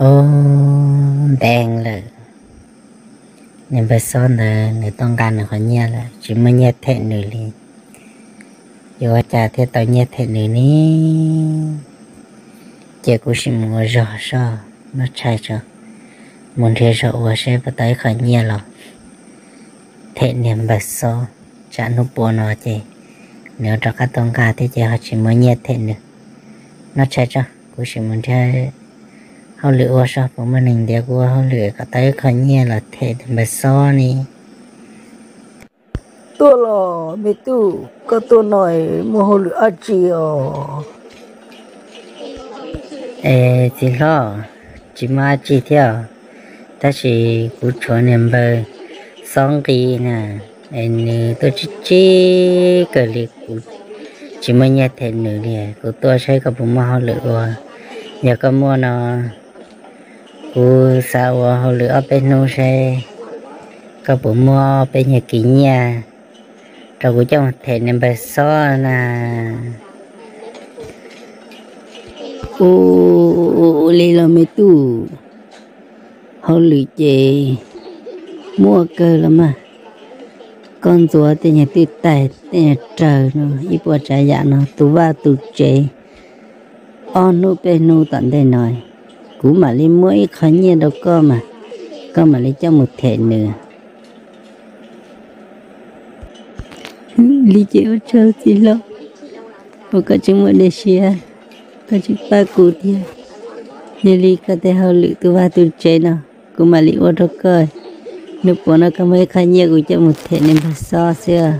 Ob ntev lawm, niag npawg Xob ntawd nws tuaj nqa nws qhov nyiaj lawm, tsis muaj nyiaj them nws li. Yuav ua cas thiaj tau nyiaj them nws ne? Ces kuv sim mus ua zog soj, noj tshais tso, mus nrhiav zog ua seb puas tau ib qho nyiaj los them niag npawg Xob, tsam hnub puav no ces nws rov qab tuaj nqa thiab ces ho tsis muaj nyiaj them nws. Noj tshais tso, kuv sim mus nrhiav hauj lwm ua soj, puas muaj neeg ntiav kuv ua hauj lwm kom tau ib qho nyiaj los them niag npawg Xob ne. Tuaj los me tub, koj tuaj no muaj hauj lwm dab tsi os? Es txiv hlob, tsis muaj dab tsi thiab, tab sis kuv tshuav niag npawg Xob nqi na, es nws tuaj tsib tsib kawg li, kuv tsis muaj nyiaj them nws li. Kuv tuaj saib koj puas muaj hauj lwm ua, yog koj muaj no kuv xav ua hauj lwm ob peb hnub seb koj puas muaj ob peb nyuag kis nyiaj rau kuv coj mus them niag npawg Xob na. Ua li los me tub, hauj lwm ces muaj kawg los mas. Koj ntxuav tej nyuag twj tais tej nyuag rawg no, ib puas tsav yam no tu vaj tu tsev ob hnub peb hnub tom ntej no, kuv mam li muab ib qho nyiaj rau koj mas, koj mam li coj mus them nws. Li ces ua tsaug txiv hlob, uas koj tseem muaj dej siab, koj tseem pab kuv thiab. Yog li koj tej hauj lwm tu vaj tu tsev no kuv mam li ua rau koj. Hnub puav no koj muaj ib qho nyiaj kuv coj mus them niag npawg Xob xwb,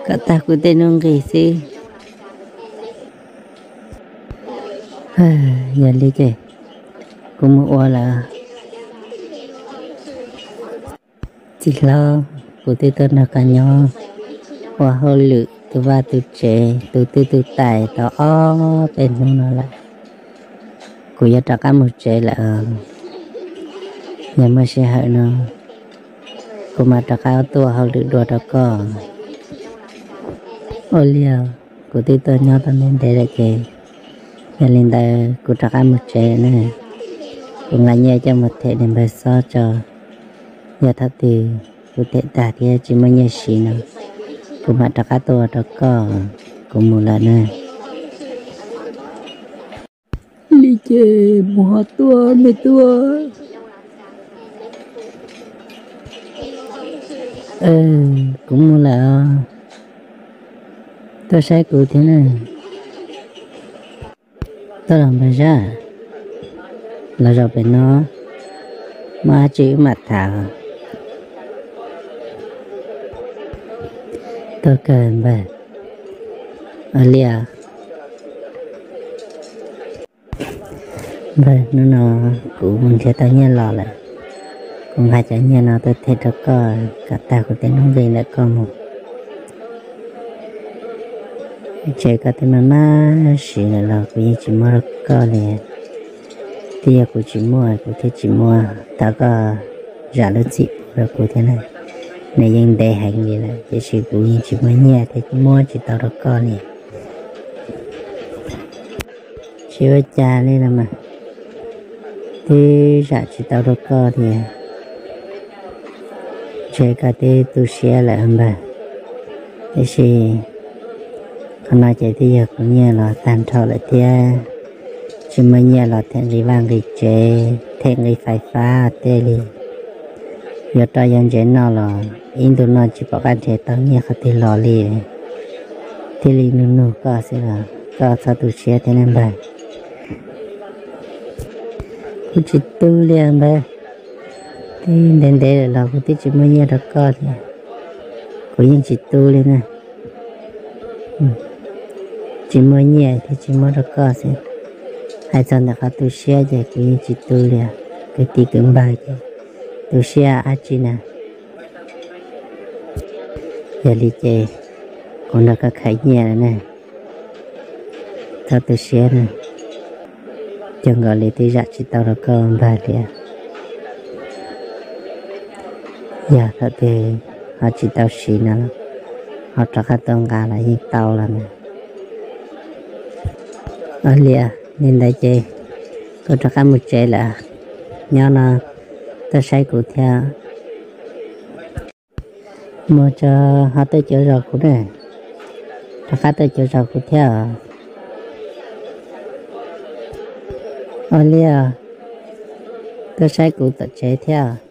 kom tag kuv tej nuj nqis xwb. Yog li ces kuv mus ua lawm. Txiv hlob, kuv twb tuaj nrog koj nyob ua hauj lwm tu vaj tu tsev, tu twj tu tais tau ob peb hnub no lawm. Kuv yuav rov qab mus tsev lawm. Yog muaj sij hawm no kuv mam rov qab tuaj ua hauj lwm dua rau koj. Ua li os, kuv twb tuaj nyob tau ntev ntev lawm ces yog li ntawd kuv rov qab mus tsev na. Kuv nqa nyiaj coj mus them niag npawg Xob tso. Yog thaum twg kuv them tag thiab tsis muaj nyiaj siv no, kuv mam rov qab tuaj ua rau koj. Kuv mus lawm na. Li ces mus ho tuaj me tub. Kuv mus lawm os. Tuaj saib kuv thiab na. Tuaj los npawg Zab, los zaum pem no, muaj dab tsi wb mam tham. Tuaj kawg npawg. Ua li os. Npawg, hnub no kuv mus nrhiav tau nyiaj los lawm, kuv nqa cov nyiaj no tuaj them rau koj kom tag kuv tej nuj nqis ntawm koj mus. Tseem koj twb maj maj siv lawm los kuv yeej tsis muab rau koj li. Twb yog kuv tsis muaj kuv thiaj tsis muab, thov koj zam lub txim pub rau kuv thiab na. Nws yeej ntev heev li lawm tiam sis kuv yeej tsis muaj nyiaj thiab muab tsis tau rau koj li. Tsis ua cas li los mas, twb zam tsis tau rau koj tiag. Ntshe koj twb tu siab lawm npawg. Tiam sis qhov no ces twb yog kuv nyiaj los tag nrho lawm thiab, tsis muaj nyiaj los them nqi vaj nqi tsev, them nqi fais fab tej li. Yuav rau yuav ntsev noj los ib ntus no tsis pom qab nrhiav tau nyiaj qhov twg los li, thiaj li nug nug koj xwb os, koj txhob tu siab thiab npawg. Kuv tsis tu li npawg, twb ntev ntev lawm los kuv twb tsis muaj nyiaj rau koj thiab, kuv yeej tsis tu li na. Tsis muaj nyiaj thiab tsis muab rau koj xwb. Hais txog ntawm qhov tu siab ces kuv yeej tsis tu li, kwv tij kwv npawg ces tu siab dab tsi na. Yog li ces kuv nrog koj khwv nyiaj lawm na, txhob tu siab na. Cog nkaus li twb zam tsis tau rau koj npawg li. Yog thaum twg ho tsis tau siv no, ho rov qab tuaj nqa los yeej tau los na. Ua li, li ntawd ces Kuv rov qab mus tsev lawm, nyob no tuaj saib kuv thiab. Mus tso, ho tuaj cuav zos kuv na, rov qab tuaj cuav zos kuv thiab. Ua li, tuaj saib kuv tom tsev thiab.